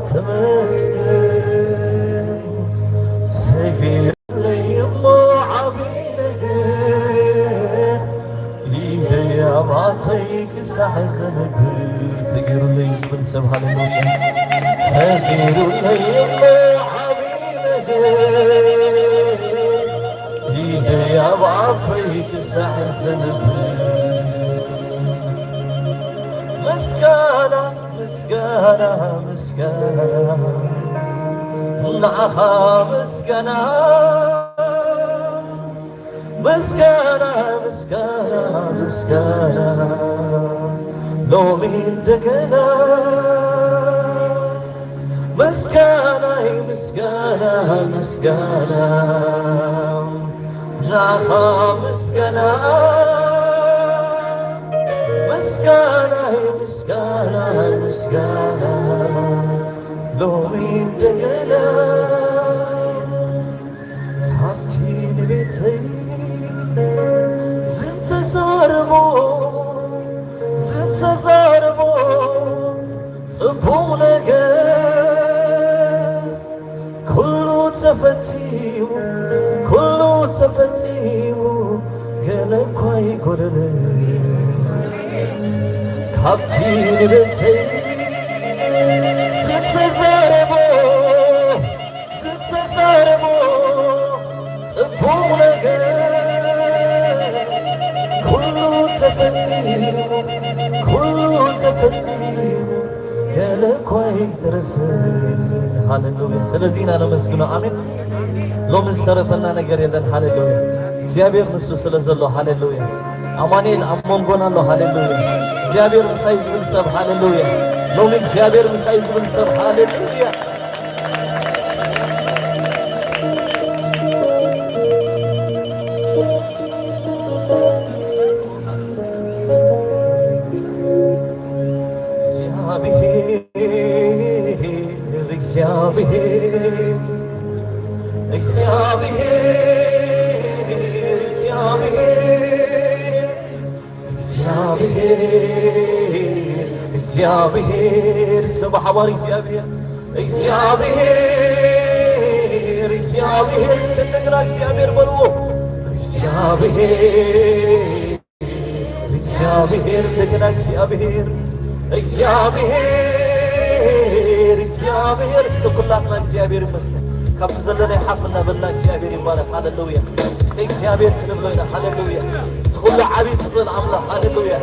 ተመስገን። ተገይሩለይ እሞ ዓቢ ነገር፣ ኢደይ ኣብ ኣፈይ ክሳዕ ዘንብር። ተገይሩለይ ዝብል ሰብ ሃሌሉያ። ተገይሩለይ እሞ ዓቢ ነገር፣ ኢደይ ኣብ ኣፈይ ክሳዕ ዘንብር። ምስጋና፣ ምስጋና፣ ምስጋና፣ ንዓኻ ምስጋና። ምስጋና፣ ምስጋና፣ ምስጋና፣ ሎሚ እንደገና። ምስጋናይ፣ ምስጋና፣ ምስጋና፣ ናኻ ምስጋና። ምስጋናይ፣ ምስጋና፣ ምስጋና፣ ሎሚ እንደገና። ሓንቲ ንቤተይ ዝተዛረቦ፣ ዝተዛረቦ ጽቡቕ ነገር ኩሉ ተፈጺሙ፣ ኩሉ ተፈጺሙ፣ ገለ እኳ ይጎደለ። ካብቲ ንቤተይ ዝተዛረቦ ዝተዛረቦ ጽቡቕ ነገር ኩሉ ተፈጺሙ፣ ኩሉ ተፈጺሙ፣ ገለ እኳ ኣይተረፈን። ሃሌሉያ። ስለዚ ኢና ነመስግኖ። ኣሜን። ሎሚ ዝተረፈና ነገር የለን። ሃሌሉያ። እግዚኣብሔር ንሱ ስለ ዘሎ። ሃሌሉያ። ኣማኑኤል ኣብ መንጎና ኣሎ። ሃሌሉያ። እግዚኣብሔር ምሳይ ዝብል ሰብ። ሃሌሉያ። ሎሚ እግዚኣብሔር ምሳይ ዝብል ሰብ። ሃሌሉያ። እግዚኣብሔር፣ እግዚኣብሔር፣ እግዚኣብሔር፣ እግዚኣብሔር፣ እግዚኣብሔር፣ እግዚኣብሔር፣ እስከ ብሓባር እግዚኣብሔር፣ እግዚኣብሔር፣ እግዚኣብሔር፣ እስከ እንደገና እግዚኣብሔር በልዎ። እግዚኣብሔር፣ እግዚኣብሔር፣ እንደገና እግዚኣብሔር፣ እግዚኣብሔር፣ እግዚኣብሔር፣ እስከ ኩላትና እግዚኣብሔር ይመስገን። ካብቲ ዘለና ይሓፍ እናበልና እግዚኣብሔር ይባረክ። ሃሌሉያ። እስከ እግዚኣብሔር ክንብሎ ኢና። ሃሌሉያ። እዚ ኩሉ ዓብዪ ዝኽእል ኣምላኽ። ሃሌሉያ።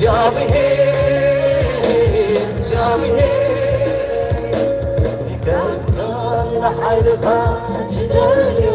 እግዚኣብሔር፣ እግዚኣብሔር፣ ይገዝእ ንሓይልኻ ይደልዮ።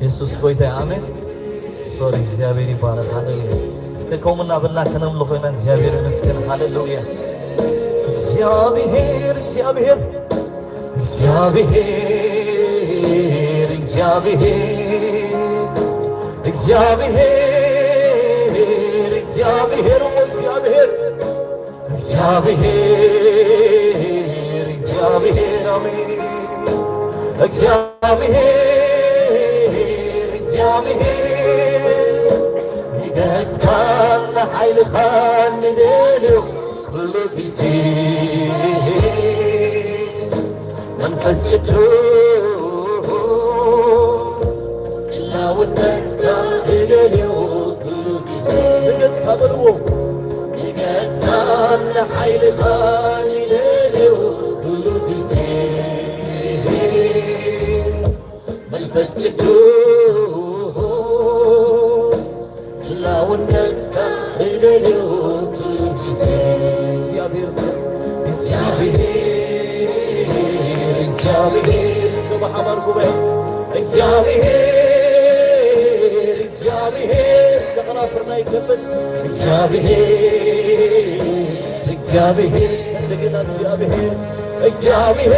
የሱስ ጎይታ፣ ኣሜን። ሶሪ፣ እግዚኣብሔር ይባረክ። ሃሌሉያ። እስከ ከምኡ እናበልና ከነምልኾ ኢና። እግዚኣብሔር ይመስገን። ሃሌሉያ። እግዚኣብሔር፣ እግዚኣብሔር፣ እግዚኣብሔር፣ እግዚኣብሔር፣ እሞ እግዚኣብሔር፣ እግዚኣብሔር፣ እግዚኣብሔር፣ ኣሜን። እግዚኣብሔር፣ እግዚኣብሔር፣ ንገስካን ንሓይልኻን ንደልዮ ኩሉ ግዜ። መንፈስ ቅዱስ ህላውነትካ እደልዮ ኩሉ ግዜ። ንገጽካ በልዎ። ንገጽካን ንሓይልኻን እደልዮ ኩሉ ግዜ። መንፈስ ቅዱስ ህላውነትካ እደልዮ ኩሉ ግዜ። እግዚኣብሔር ስም፣ እግዚኣብሔር፣ እግዚኣብሔር እስከ ብሓባር ጉባኤ፣ እግዚኣብሔር፣ እግዚኣብሔር እስከ ኸናፍርና ይከፈት። እግዚኣብሔር፣ እግዚኣብሔር እስከ እንደገና እግዚኣብሔር፣ እግዚኣብሔር፣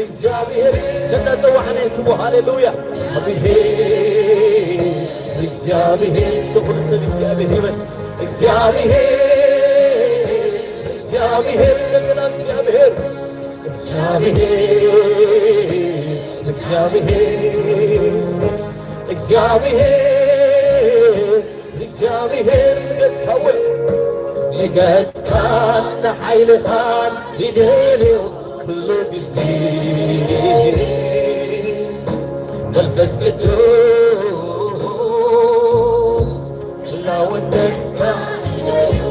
እግዚኣብሔር እስከ እናጸዋዕና ስሙ። ሃሌሉያ። እግዚኣብሔር፣ እግዚኣብሔር እስከ ኩሉ ሰብ እግዚኣብሔር ይበል። እግዚኣብሔር፣ እግዚኣብሔር እንደገና እግዚኣብሔር፣ እግዚኣብሔር፣ እግዚኣብሔር፣ እግዚኣብሔር፣ እግዚኣብሔር ንገጽካ እውን፣ ንገጽካን ንሓይልኻን ይደልዮ ኩሉ ግዜ። መንፈስ ቅዱስ ህላውነትካ ይደልዮ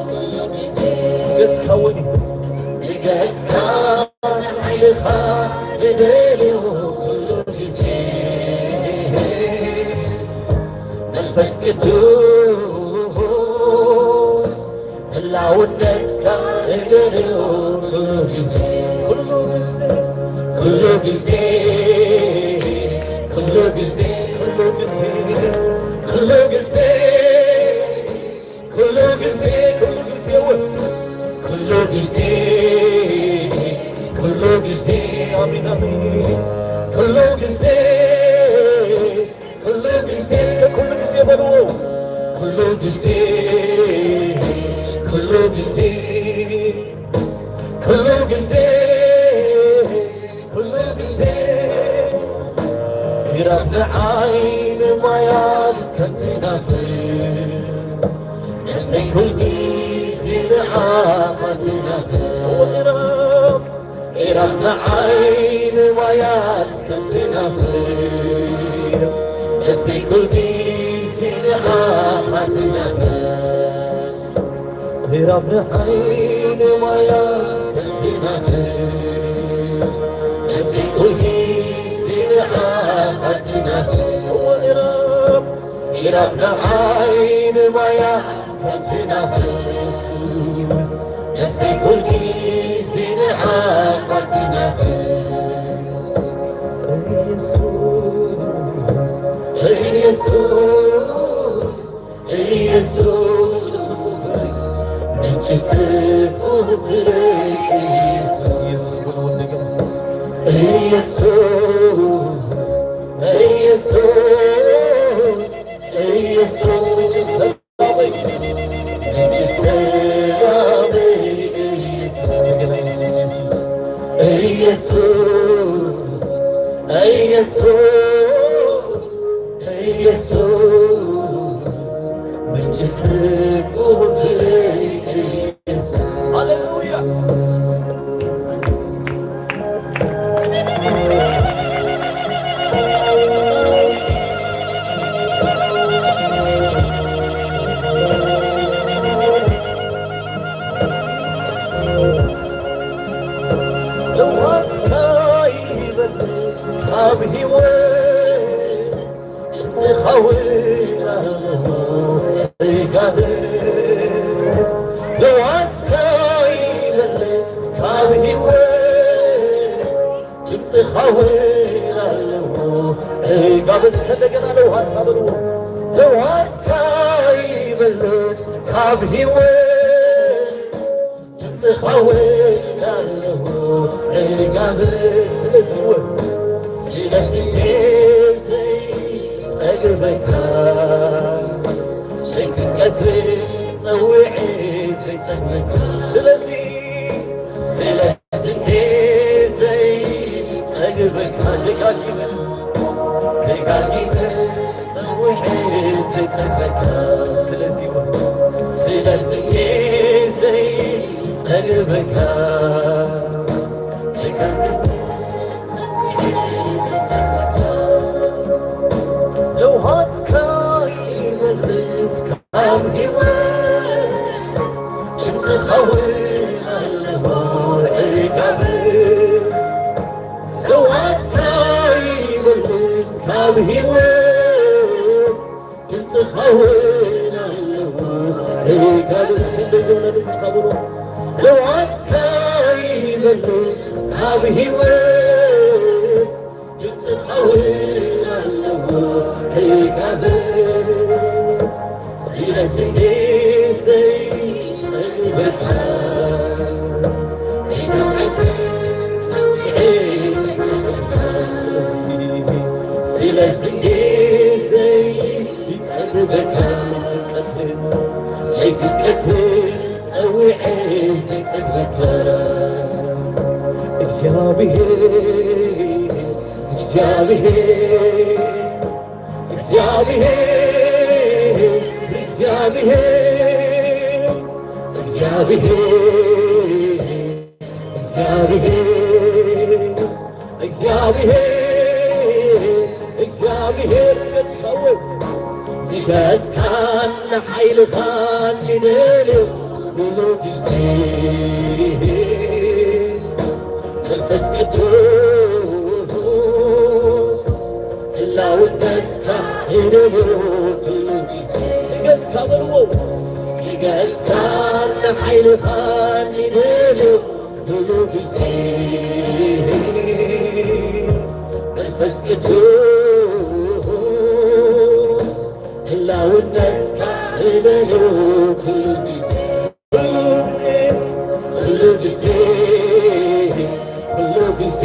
ኩሉ ግዜ። ንገጽካ እውን፣ ንገጽካ ሓይልኻ ንደልዮ ኩሉ ግዜ። መንፈስ ቅዱስ ህላውነትካ እደልዮ ኩሉ ግዜ፣ ኩሉ ግዜ፣ ኩሉ ግዜ፣ ኩሉ ግዜ፣ ኩሉ ግዜ፣ ኩሉ ግዜ፣ ኩሉ ግዜ፣ ኩሉ ግዜ፣ ኩሉ ግዜ፣ ኩሉ ግዜ፣ ኣሜን፣ ኣሜን። ኩሉ ግዜ፣ ኩሉ ግዜ፣ እስከ ኩሉ ግዜ በልዎ። ኩሉ ግዜ፣ ኩሉ ግዜ፣ ኩሉ ግዜ፣ ኩሉ ግዜ፣ ይራብ ንዓይ ንማያት ከም ትናፍር፣ ነፍሰይ ኩል ግዜ ንዓኻ ትናፍር። ይራብ፣ ይራብ ንዓይ ንማያት ከም ትናፍር፣ ነፍሰይ ኩል ግዜ ንዓኻ ትናፍር። ይራብ ንዓይ ንማያት ከም ትናፍር፣ ነፍሰይ ኩል ግዜ ንዓኻ ትናፍር። እወ፣ ይራብ፣ ይራብ ንዓይ ንማያት ከም ትናፍር፣ የሱስ፣ ነፍሰይ ኩል ግዜ ንዓኻ ትናፍር። ኢየሱስ፣ ኢየሱስ፣ ኢየሱስ፣ ምንጪ ጽቡቕ ፍረ። ኢየሱስ፣ ኢየሱስ፣ በሉ እንደገና። ኢየሱስ፣ ኢየሱስ፣ ኢየሱስ፣ ምንጪ ሰላም። ምንጪ ሰላም። ኢየሱስ፣ እንደገና ኢየሱስ፣ ኢየሱስ፣ ኢየሱስ፣ ኢየሱስ፣ ኢየሱስ፣ ምንጪ ጽቡቕ ፍረ። ኢየሱስ። ሃሌሉያ። ለዋጥካ ይበልጽ ካብ ህይወት። ትኸውን ኣለዎ ጽጋብ። ለዋጥካ ይበልጽ ካብ ህይወት። ድምፅኻ እውን ኣለዎ ጽጋብ። እስከ እንደገና ለዋጥካ በልዎ። ለዋጥካ ኣብ ህይወት ትኸውን ኣለኹ ዕጋበት። ስለዚ እውን ስለዚ ዘይጸግበካ፣ ለይትን ቀትርን ጸዊዐ ዘይጸግበካ። ስለዚ ስለዚ ዘይጸግበካ፣ ደጋጊመ ደጋጊመ ጸዊዐ ዘይጸግበካ። ስለዚ እውን ስለዚ ዘይጸግበካ፣ ደጋጊመ ጸዊዐ ዘይጸግበካ። ለውሃትካ ይበልጽ ካብ ህይወት፣ ድምጽኻ እውን ኣለዎ ዕጋበት። ለውሃትካ ይበልጽ ካብ ህይወት፣ ድምጽኻ እውን ኣለዎ ዕጋበት። እስኪ እንደገና ድምጽኻ ብሎ። ለውሃትካ ይበልጽ ካብ ህይወት፣ ድምጽኻ እውን ኣለዎ ዕጋበት። ስለዚ ዘይጸግበካ፣ ስለዚ ስለዚ ዘይጸግበካ፣ ለይትን ቀትርን ለይትን ቀትርን ጸዊዐ ዘይጸግበካ። እግዚኣብሔር፣ እግዚኣብሔር፣ እግዚኣብሔር፣ እግዚኣብሔር፣ እግዚኣብሔር፣ እግዚኣብሔር፣ እግዚኣብሔር፣ እግዚኣብሔር፣ ገጽካ ወይ ንገጽካን ንሓይልኻን ይደልዮ ኩሉ ግዜ። መንፈስ ቅዱስ ህላውነትካ ይደልዮ ኩሉ ግዜ። ንገጽካ በልዎ። ንገጽካን ንሓይልኻን ይደልዮ ኩሉ ግዜ። መንፈስ ቅዱስ ህላውነትካ ይደልዮ ኩሉ ግዜ። ኩሉ ግዜ፣ ኩሉ ግዜ፣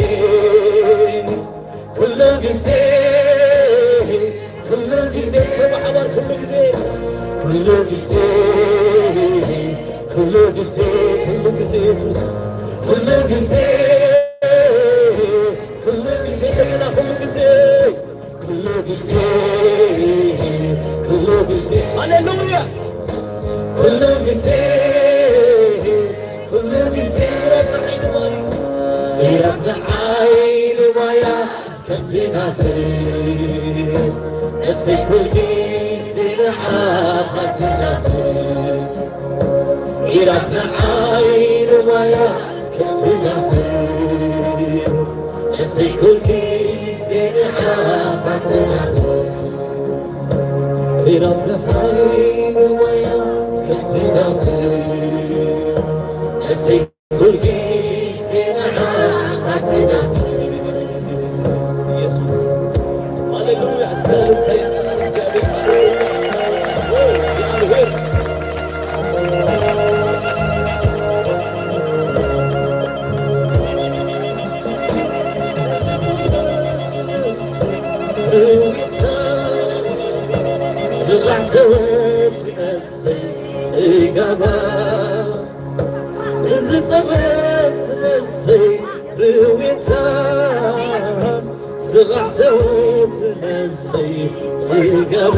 ኩሉ ግዜ፣ ኩሉ ግዜ፣ እስከ ብሓባር ኩሉ ግዜ፣ ኩሉ ግዜ፣ ኩሉ ግዜ፣ ኩሉ ግዜ የሱስ፣ ኩሉ ግዜ፣ ኩሉ ግዜ፣ እንደገና ኩሉ ግዜ። ኩሉ ግዜ፣ ኩሉ ግዜ፣ ሃሌሉያ። ኩሉ ግዜ፣ ኩሉ ግዜ፣ ኢራብ ንዓይ ንማያ እስከ ትናፍር፣ ነፍሰይ ኩሉ ግዜ ንዓኻ ትናፍር። ኢራብ ንዓይ ንማያ እስከ ትናፍር፣ ነፍሰይ ኩሉ ግዜ ንዓኻ ትናፍር። ኢራብ ንዓይ ንማያ እስከ ትናፍር፣ ነፍሰይ ኩሉ ግዜ ንዓኻ ትናፍር። ኢየሱስ፣ ሃሌሉያ። እስከ እልልታ ይምጻእ እግዚኣብሔር። ሃሌሉያ። ኦ፣ እግዚኣብሔር። ዝቓዕተወት ነፍሰይ ጽጋባ፣ ዝጸመት ነፍሰይ ርዌታ፣ ዝቓዕተወት ነፍሰይ ጽጋባ፣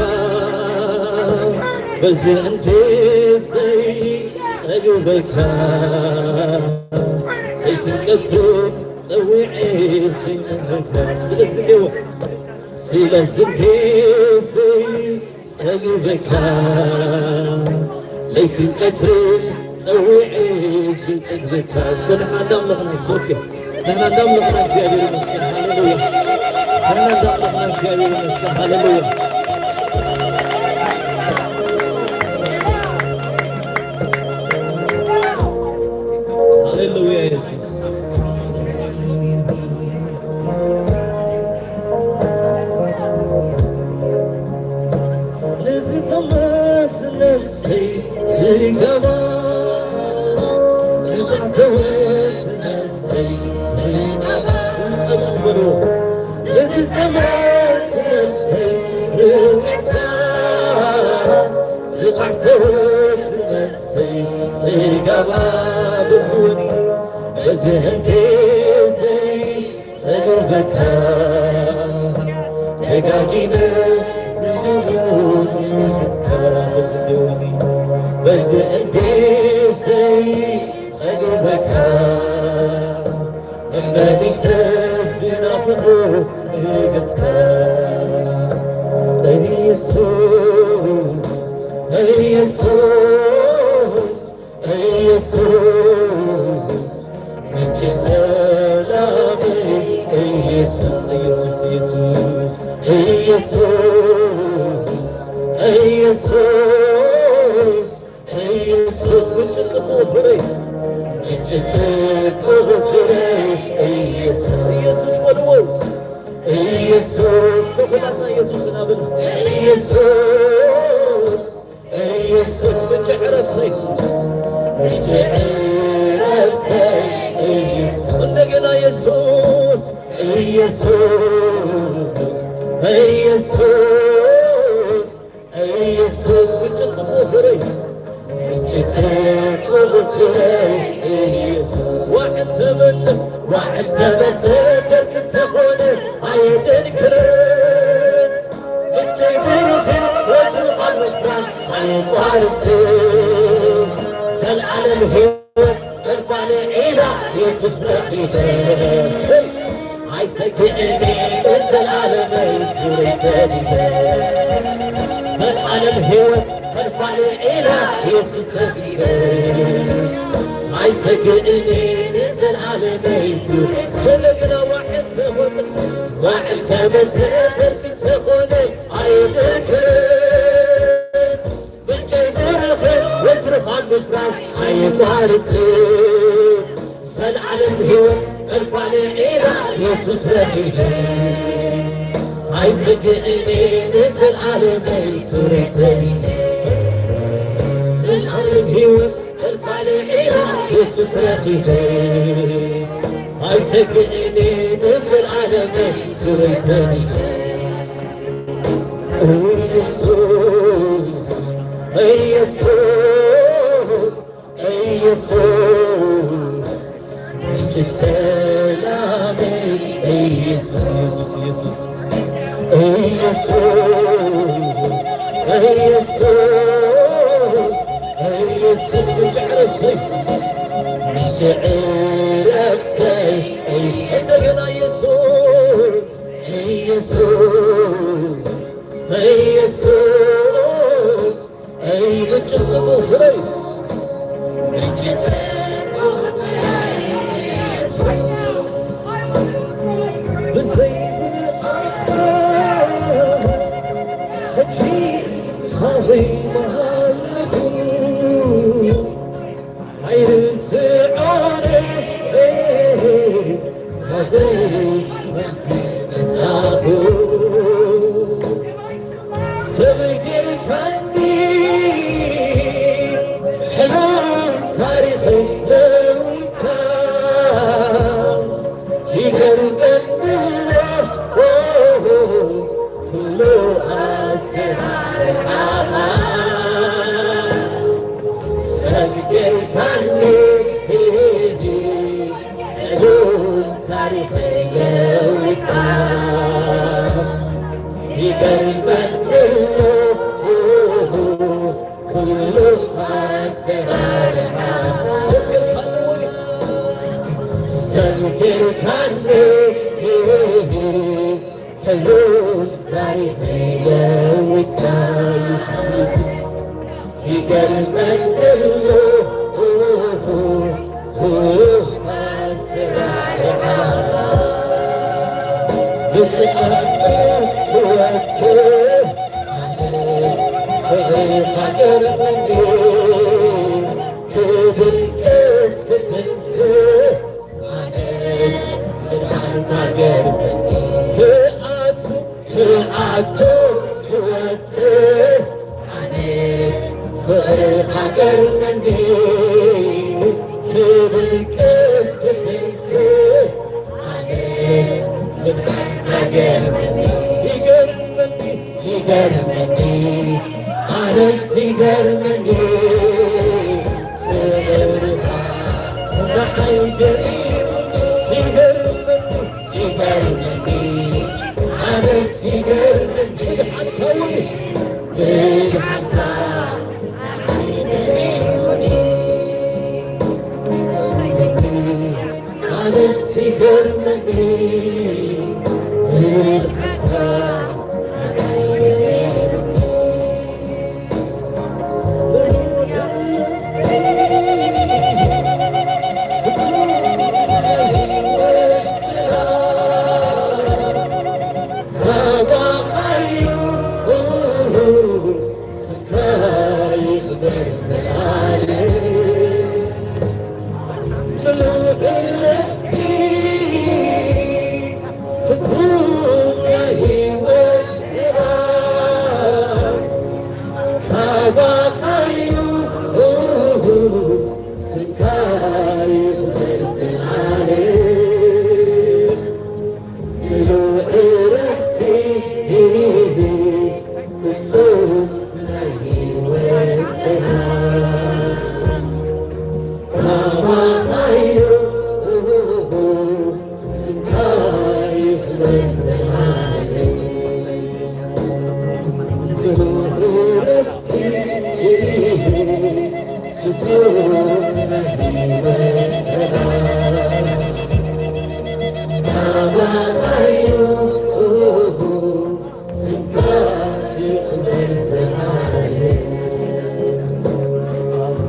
በዚ እንዴት ዘይጸግበካ፣ ለይትን ቀትርን ጸዊዐ ዘይጸግበካ። ስለዚ እንዴው፣ ስለዚ እንዴት ዘይ ጸግበካ፣ ለይትን ቀትርን ጸዊዐ ዝጸግበካ። እስከ ንሕና እንዳምለኽና፣ it's okay። ንሕና እንዳምለኽና እግዚኣብሔር ይመስገን። ሃሌሉያ። ንሕና እንዳምለኽና እግዚኣብሔር ይመስገን። ሃሌሉያ። ሃሌሉያ የሱስ። ንዝተመት ነፍሲ ነፍሰይ ጽጋባ፣ ዝተዓተወት ነፍሰይ ጽጋባ። ዝጸምአት በልዎ፣ ንዝጸምአት ነፍሰይ ርውየታ፣ ዝተዓተወት ነፍሰይ ጽጋባ። በዚ ወኒ፣ በዚ እንዴ ዘይ ጸግበካ ደጋጊመ ዝደውል ንመንፈስካ በዝደውኒ በዚ እንዴሰይ ጸግበካ እመሊሰ ዝናፍቆ ንገጽካ ኢየሱስ ኢየሱስ ኢየሱስ ምንጪ ሰላመይ ኢየሱስ ኢየሱስ ኢየሱስ ኢየሱስ ኢየሱስ ኢየሱስ ምንጪ ጽቡቕ ፍረይ ምንጪ ጽቡቕ ፍረይ ኢየሱስ ኢየሱስ በልዎ ኢየሱስ ከኹላትና ኢየሱስ ናብል ኢየሱስ ኢየሱስ ምንጪ ዕረፍተይ ምንጪ ዕረፍተይ ኢየሱስ እንደገና ኢየሱስ ኢየሱስ ኢየሱስ ኢየሱስ ምንጪ ጽቡቕ ፍረይ ምንጪ ጽቡቕ ፍረይ ኢየሱስ ዋዕተበተ ዋዕተበተ ደርክ ተኾነ ኣየደንክረ እጀይ ብሩኽ እዩ ወትሩ ካብ ምፍራን ኣይቋርጽ ዘልዓለም ህይወት እርፋነ ዒላ የሱስ ረኺበ ኣይሰግእን ንዘልዓለመይ ዙረይ ሰዲደ ዘልዓለም ህይወት እርፋነ ዒላ የሱስ ረኺበ ኣይሰግእን ንዘልዓለመይ ዙረይ ሰለግና ዋዕተ ወጥር ዋዕተ መተፈር ተኾነ ኣይደክር ምንጨይ ብርኽ ወትርኻ ምፍራይ ኣይቋርጽ ዘልዓለም ህይወት እልፋነ ዒላ የሱስ ረኺበ ኣይስግእኒ ንዘልዓለመይ ሱረይ ሰሊለ ዘልዓለም ህይወት እልፋነ ዒላ የሱስ ረኺበ ኣይሰግእኒ ንዘልዓለመይ ሱረይ ሰሊለ ኢየሱስ ኢየሱስ ኢየሱስ ምንጭ ሰላመይ ኢየሱስ ኢየሱስ ኢየሱስ ኢየሱስ ኢየሱስ ኢየሱስ ምንጭ ዕረፍተይ ምንጭ ዕረፍተይ እንደገና ኢየሱስ ኢየሱስ ኢየሱስ ምንጭ ጽቡቕ ፍረይ ምንጭ ጽቡቕ ፍረይ ብዘይ ብኣኻ ሕጂ ኣበይ ምሃለኹ ኣይርስዖን ኣበይ መሲ መጻኹ ሰብ ጌርካኒ ሕሉል ታሪኸይ ለዊጥካ ይገርመኒ ኣሎ ኩሉ ኣሰራርሓኻ ሰብ ጌርካኒ ሕሉል ታሪኸይ ለዊጥካ ይገርመኒ ኣሎ ኩሉ ኣሰራርሓ ሰብ ጌርካኒ ሰብ ጌርካኒ ሕሉል ታሪኸይ ለዊጥካ ኢየሱስ ኢየሱስ ይገርመኒ ኣሎ ብትኣቱ ክወጽእ ኣነስ ፍቕርኻ ገርመኒ ክብል እስክትንስእ ኣነስ ምድሓንካ ገርመኒ ክኣቱ ክኣቱ ክወጽእ ኣነስ ፍቕሪ ሃገር መንዲ ክብል ቀስቲ ትንስእ ኣነስ ምብቃዕ ሃገር መንዲ ይገርመኒ ይገርመኒ ኣነስ ይገርመኒ ፍቕርኻ ንዓይ ገሪሙኒ ይገርመኒ ይገርመኒ ኣነስ ይገርመኒ ብድሓትካ እውን ብድሓትካስ ኣነስ ይገርመኒ ብድሓትካስ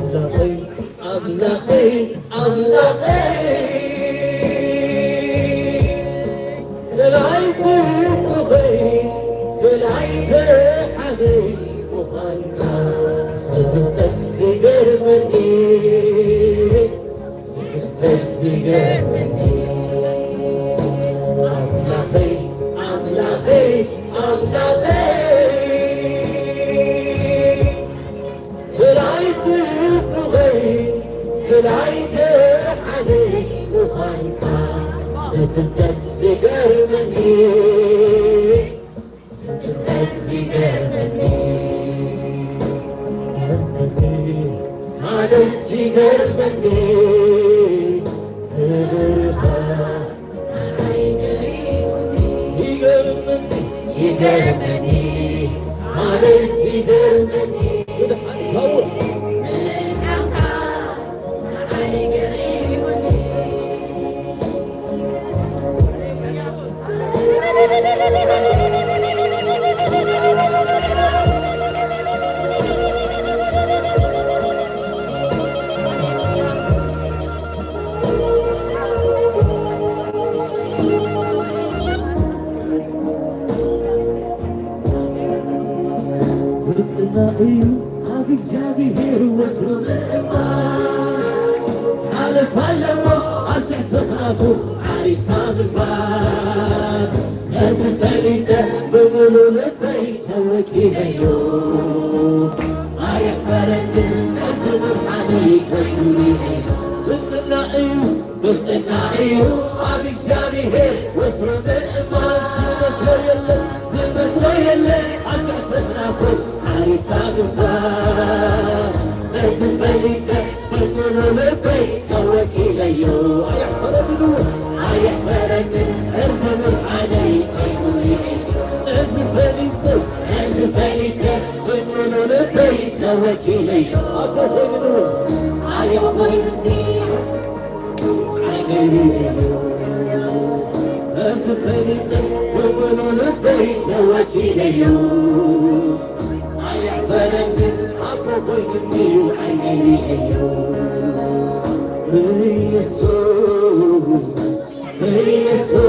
ኣምላኸይ ኣምላኸይ ኣምላኸይ ተላይቲ ፍቕረይ ተላይቲ ሓበይ ምዃንካ ስፍተት ዝገርመኒ ስፍተት ዝገርመኒ ኣምላኸይ ኣምላኸይ ኣምላኸይ ክላይት ጡበይ ክላይት ሓደይ ምዃንካ ስፍንተት ዝገርመኒ ስፍንተት ዝገርመኒ ኣነስ ይገርመኒ ፍቕርኻ ይገርመኒ ይገርመኒ ኣነስ ይገርመኒ ብጽና እዩ ኣብ እግዚኣብሔር ወትሩ ምእማን። ሓለፋ ኣለዎ ኣብ ትሕቲ ኽናፉ ዓሪፍካ ምንባር። ነዚ ፈሊጠ ብምሉእ ልበይ ተወኪለዮ። ኣየሕፈረንን እቲ ብርሃነይ ኮይኑ እዩ። ብጽና እዩ ብጽና እዩ ኣብ እግዚኣብሔር ወትሩ ምእማን። ዝመስሎ የለ ዝመስሎ የለ ኣብ ትሕቲ ኽናፉ ዓሪፍካ ምንባር። ነዚ ፈሊጠ ብምሉእ ልበይ ተወኪለዮ። ኣየሕፈረንን ኣየሕፈረንን እቲ ብርሃነይ ኮይኑ እዩ። ነዚ ፈሊጠ ነዚ ፈሊጠ ብምሉእ ልበይ ተወኪለዮ። ኣቦ ኮይኑ ኣየሕፈረንን ነዚ ፈሊጠ ብምሉእ ልበይ ተወኪለዮ። ኣየሕፈረንን ኣቦ ኮይኑኒ ዓይነይ ርእዮ። ኢየሱስ ኢየሱስ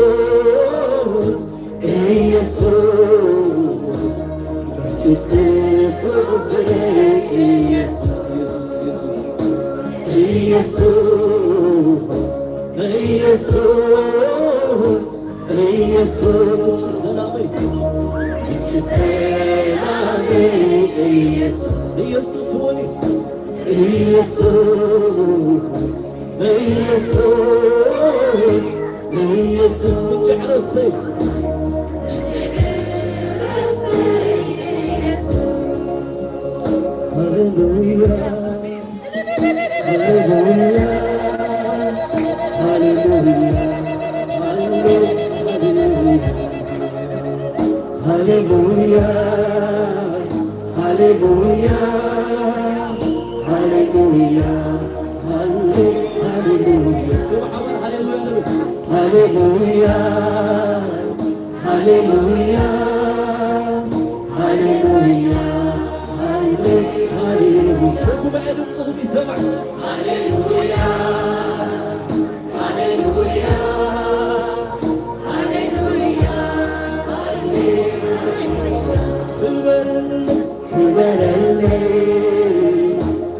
ኢየሱስ ኢየሱስ ኢየሱስ ኢየሱስ ኢየሱስ ኢየሱስ ሰላመይ ምንጭ ሰላም ኢየሱስ፣ ኢየሱስ ሆይ፣ ኢየሱስ፣ ኢየሱስ፣ ኢየሱስ ብቻ ረፍሰይ። ሃሌሉያ፣ ሃሌሉያ፣ ሃሌሉያ፣ ሃሌሉያ፣ ሃሌሉያ፣ ሃሌሉያ፣ ሃሌሉያ፣ ሃሌ-፣ ሃሌሉያ። እስከ ብሓባር ሃሌሉያ ንብል። ሃሌሉያ፣ ሃሌሉያ፣ ሃሌሉያ፣ ሃሌ-፣ ሃሌሉያ። እስከ ጉባኤ ድምፅኹም ይሰማዕ። ሃሌሉያ፣ ሃሌሉያ፣ ሃሌሉያ፣ ክበረለይ፣ ክበረለይ፣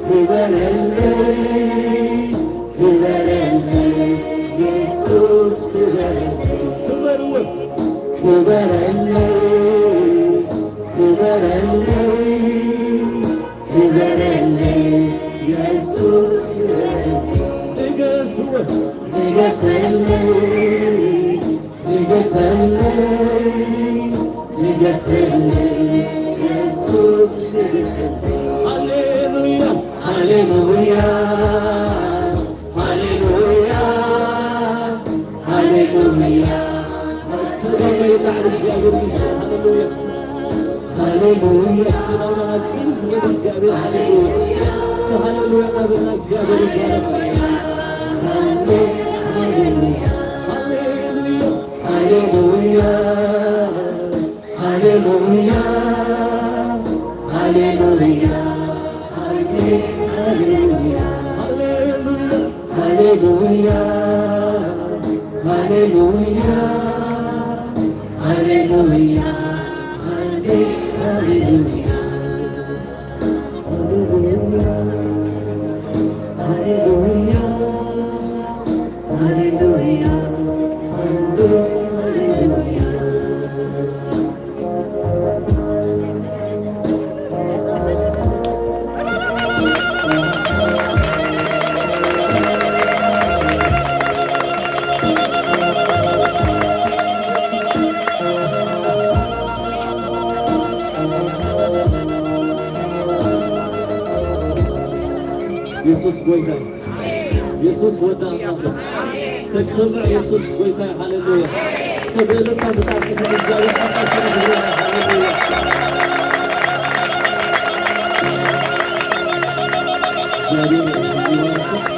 ክበረለይ፣ ክበረለይ፣ የሱስ ክበረለይ። ክበርዎ። ክበረለይ፣ ክበረለይ፣ ክበረለይ፣ የሱስ ክበረለይ። ንገስዎ። ንገሰለይ፣ ንገሰለይ፣ ንገሰለይ፣ የሱስ ንገሰለይ። ሃሌሉያ፣ ሃሌሉያ፣ ሃሌሉያ፣ ሃሌሉያ። እስከ ዳግማይ ቃል እግዚአብሔር ይመስገን። ሃሌሉያ፣ ሃሌሉያ። እስከ ዳግማይ ቃል እግዚአብሔር። ሃሌሉያ። እስከ ሃሌሉያ እናበልና እግዚአብሔር ይባረክ። ሃሌ-፣ ሃሌሉያ፣ ሃሌሉያ፣ ሃሌሉያ፣ ሃሌሉያ፣ ሃሌሉያ፣ ሃሌ-፣ ሃሌሉያ፣ ሃሌሉያ፣ ሃሌሉያ፣ ሃሌሉያ፣ ሃሌ-፣ ሃሌሉያ። የሱስ ጎይታ እዩ። የሱስ ወዲ ኣምላኽ እዩ። እስከ ትሰምዕ የሱስ ጎይታ እዩ። ሃሌሉያ። እስከ ብእልልታ ብጣዕሚ ንእግዚኣብሔር ሓሳብ ክነኽብሮ። ሃሌሉያ። እግዚኣብሔር ይባርክ።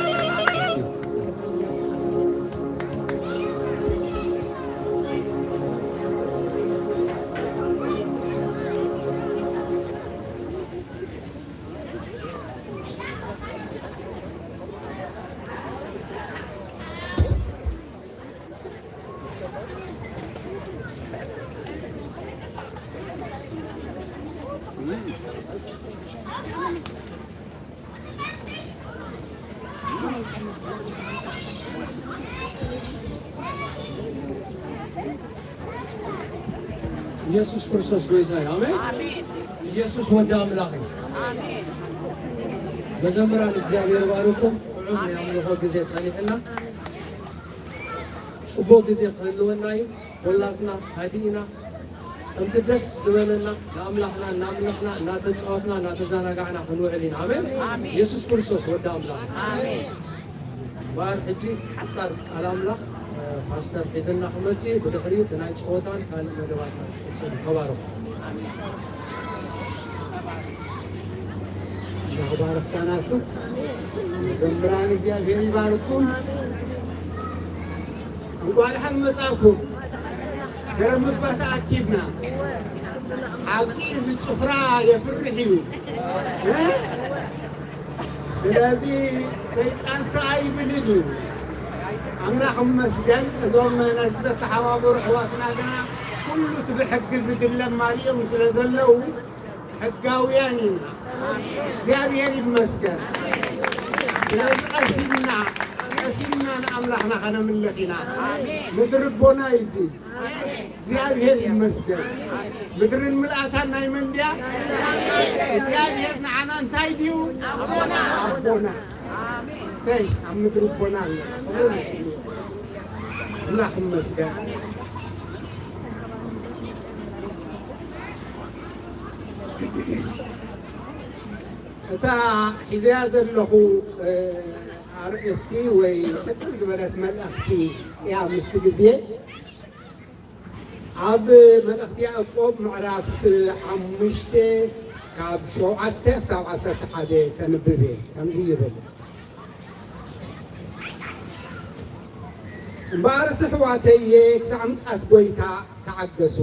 ኢየሱስ ክርስቶስ ጎይታ እዩ። ኣሜን። ኣሜን። ኢየሱስ ወዲ ኣምላኽ እዩ። ኣሜን። መዘምራን እግዚኣብሔር ባርኩም። ጥዑም ናይ ኣምልኾ ግዜ ጸኒሕና። ጽቡቕ ግዜ ክህልወና እዩ። ኩላትና ሃዲእና ከምቲ ደስ ዝበለና ንኣምላኽና እናምለኽና፣ እናተጻወትና፣ እናተዘናጋዕና ክንውዕል ኢና። ኣሜን? ኣሜን። የሱስ ክርስቶስ ወዲ ኣምላኽ። ኣሜን። እምበኣር ሕጂ ሓጻር ቃል ኣምላኽ፣ እ፣ ፓስተር ሒዝና ክመጽእ እዩ። ብድሕሪኡ እቲ ናይ ጸወታን ካልእ መደባትና ክንቅጽል እዩ። ተባረኹ። እናባረኽካ ናቱ መዘምራን እግዚኣብሔር ይባርኩም። እንኳዕ ደሓን መጻእኩም። ገረም እባ ተኣኪብና። ሓቂ እዚ ጭፍራ የፍርሕ እዩ። እ? ስለዚ ሰይጣን ሰኣይ ይብልን እዩ። ኣምላኽ ይመስገን። እዞም ነዚ ዘተሓባበሩ ኣሕዋትና ግና ኩሉ እቲ ብሕጊ ዝድለ ኣማሊኦም ስለ ዘለዉ ሕጋውያን ኢና። እግዚኣብሔር ይመስገን። ስለዚ ቀሲንና ሲና ንኣምላኽና ከነምልኽ ኢና። ምድሪ ኣቦና እዩ እዚ። እግዚኣብሔር ይመስገን። ምድርን ምልኣታን ናይ መን ድያ? እግዚኣብሔር ንዓና እንታይ ድዩ? ኣቦና። ሰይ ኣብ ምድሪ ኣቦና ኣሎ። ኣምላኽ ይመስገን። እታ ሒዘያ ዘለኹ፣ እ፣ ኣርእስቲ ወይ ሕጽር ዝበለት መልእኽቲ እያ። ምስቲ ግዜ ኣብ መልእኽቲ ያዕቆብ ምዕራፍ ሓሙሽተ ካብ ሸውዓተ ክሳብ ዓሰርተ ሓደ ከንብብ እየ። ከምዚ ይብል፣ እምበኣርስ ኣሕዋተየ ክሳዕ ምጽኣት ጐይታ ተዓገሱ።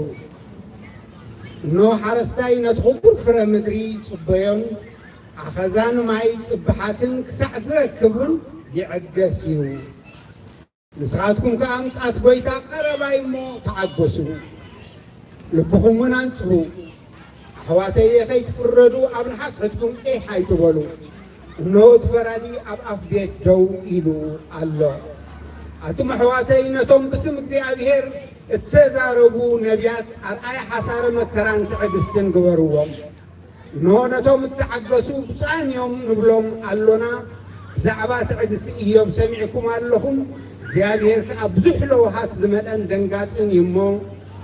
እነሆ ሓረስታይ ነቲ ኽቡር ፍረ ምድሪ ይጽበዮን ኣኸዛን ማይ ጽብሓትን ክሳዕ ዝረክብ እውን ይዕገስ እዩ። ንስኻትኩም ከኣ ምጽኣት ጐይታ ቀረባ እዩ እሞ ተዓገሱ። ልብኹም እውን ኣንጽሁ። ኣሕዋተየ ከይትፍረዱ ኣብ ንሓድሕድኩም ኤህ ኣይትበሉ። እነሆ እቲ ፈራዲ ኣብ ኣፍ ቤት ደው ኢሉ ኣሎ። ኣቱም ኣሕዋተይ ነቶም ብስም እግዚኣብሔር እተዛረቡ ነቢያት ኣርኣያ ሓሳረ መከራን ትዕግስትን ግበርዎም። እነሆ ነቶም እተዓገሱ ብፁዓን እዮም ንብሎም ኣሎና። ብዛዕባ ትዕግስቲ እዮብ ሰሚዕኩም ኣለኹም። እግዚኣብሔር ከኣ ብዙሕ ለውሃት ዝመልአን ደንጋጽን እዩ እሞ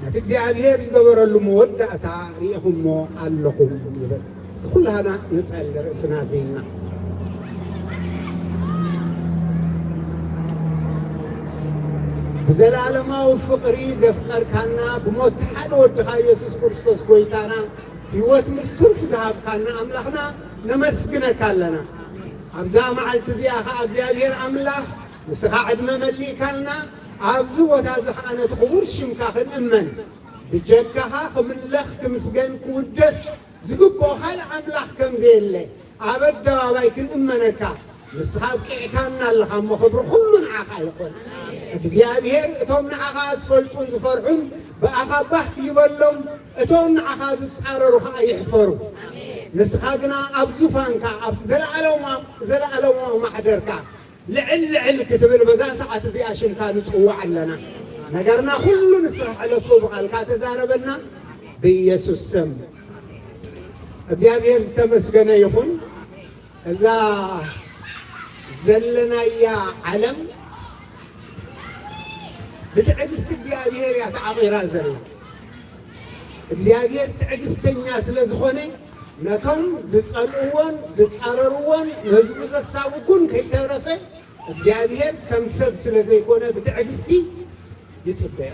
ነቲ እግዚኣብሔር ዝገበረሉ መወዳእታ ርኢኹሞ ኣለኹም ይብል። እስኪ ኩላህና ንጸሊ ርእስና ኣድንና። ብዘለኣለማዊ ፍቕሪ ዘፍቀርካና ብሞት ሓደ ወድኻ ኢየሱስ ክርስቶስ ጐይታና ህይወት ምስ ትርፉ ዝሃብካና ኣምላኽና ነመስግነካ ኣለና። ኣብዛ መዓልቲ እዚኣ ኸዓ እግዚኣብሔር ኣምላኽ ንስኻ ዕድመ መሊእካልና ኣብዚ ቦታ እዚ ኸዓ ነቲ ክቡር ሽምካ ክንእመን ብጀካኻ ክምለኽ ክምስገን ክውደስ ዝግብኦ ካልእ ኣምላኽ ከም ዘየለ ኣብ ኣደባባይ ክንእመነካ ንስኻ ኣብቂዕካና ኣለኻ እሞ ክብሪ ኩሉ ንዓኻ ይኹን። እግዚኣብሔር እቶም ንዓኻ ዝፈልጡን ዝፈርሑን ብኣኻ ባህ ይበሎም፣ እቶም ንዓኻ ዝጻረሩ ኸዓ ይሕፈሩ። ንስኻ ግና ኣብ ዙፋንካ ኣብቲ ዘለዓለማዊ ዘለዓለማዊ ማሕደርካ ልዕል ልዕል ክትብል በዛ ሰዓት እዚኣ ሽምካ ንጽውዕ ኣለና። ነገርና ኩሉ ንስኻ ሕለፎ ብቓልካ ተዛረበና ብኢየሱስ ስም። እግዚኣብሔር ዝተመስገነ ይኹን። እዛ ዘለናያ ዓለም ብትዕግስቲ እግዚኣብሔር እያ ተዓቒራ ዘላ። እግዚኣብሔር ትዕግስተኛ ስለ ዝኾነ ነቶም ዝጸልእዎን ዝጻረርዎን ንህዝቡ ዘሳውጉን ከይተረፈ እግዚኣብሔር ከም ሰብ ስለ ዘይኮነ ብትዕግስቲ ይጽበዮ።